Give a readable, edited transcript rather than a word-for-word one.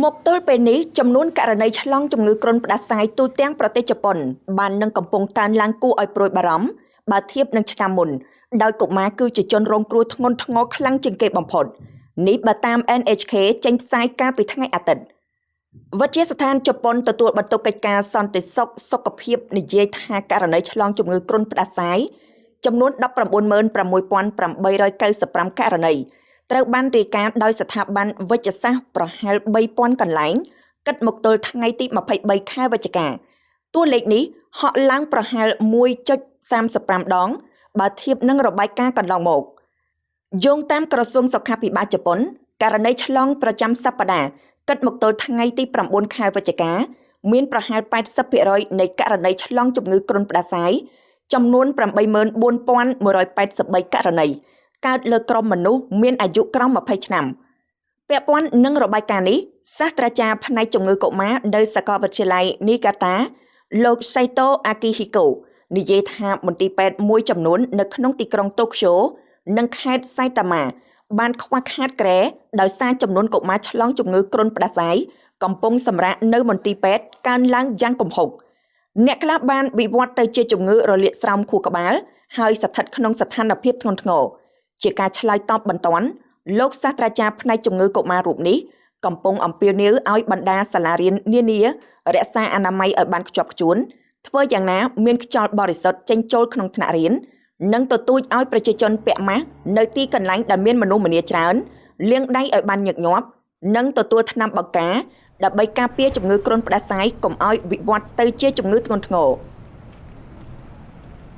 មកទល់ពេលនេះចំនួនករណីឆ្លងជំងឺគ្រុនផ្ដាសាយទូទាំងប្រទេសជប៉ុនបាននឹងកំពុងកើនឡើងគួរឲ្យព្រួយបារម្ភបើធៀបនឹងឆ្នាំមុនដោយកុមារគឺជាជនរងគ្រោះធ្ងន់ធ្ងរខ្លាំងជាងគេបំផុតនេះបើតាម NHK ចេញផ្សាយកាលពីថ្ងៃអាទិត្យវិទ្យាស្ថានជប៉ុនទទួលបន្ទុកកិច្ចការសន្តិសុខសុខភាពនិយាយថាករណីឆ្លងជំងឺគ្រុនផ្ដាសាយចំនួន196,895ករណីត្រូវបានរាយការណ៍ដោយស្ថាប័នវេជ្ជសាស្ត្រប្រហែល3000កន្លែងគិតមកទល់ថ្ងៃទី23ខែវិច្ឆិកាតួលេខនេះហក់ឡើងប្រហែល1.35ដងបើធៀបនឹងរបាយការណ៍កន្លងមកយោងតាមក្រសួងសុខាភិបាលជប៉ុនករណីឆ្លងប្រចាំសប្តាហ៍គិតមកទល់ថ្ងៃទី9ខែវិច្ឆិកាមានប្រហែល80%នៃករណីឆ្លងជំងឺគ្រុនផ្ដាសាយចំនួន84,183ករណីកើតលើក្រុមមនុស្សមានអាយុក្រោម20ឆ្នាំពាក់ព័ន្ធនឹងរបាយការណ៍នេះសាស្ត្រាចារ្យផ្នែកជំងឺកុមារនៅសាកលវិទ្យាល័យនីកាតាលោកសៃតូអាគីហ៊ីកូនិយាយថាមន្ទីរពេទ្យមួយចំនួននៅក្នុងទីក្រុងតូក្យូនិងខេត្តសៃតាម៉ាបានខ្វះខាតគ្រែដោយសារចំនួនកុមារឆ្លងជំងឺគ្រុនផ្ដាសាយកំពុងសម្រាកនៅមន្ទីរពេទ្យកើនឡើងយ៉ាងគំហុកអ្នកខ្លះបានវិវត្តទៅជាជំងឺរលាកស្រោមខួរក្បាលហើយស្ថិតក្នុងស្ថានភាពធ្ងន់ធ្ងរជាការឆ្លើយតបបន្ទាន់លោកសាស្ត្រាចារ្យផ្នែកជំងឺកុមាររូបនេះកំពុងអំពាវនាវឲ្យបណ្ដាសាលារៀននានារក្សាអនាម័យឲ្យបានខ្ជាប់ខ្ជួនធ្វើយ៉ាងណាមានខ្យល់បរិសុទ្ធចេញចូលក្នុងថ្នាក់រៀននិងទទូចឲ្យប្រជាជនពាក់ម៉ាស់នៅទីកន្លែងដែលមានមនុស្សម្នាច្រើនលាងដៃឲ្យបានញឹកញាប់និងទទួលថ្នាំបង្ការដើម្បីការពារជំងឺគ្រុនផ្ដាសាយកុំឲ្យវិវត្តទៅជាជំងឺធ្ងន់ធ្ងរ។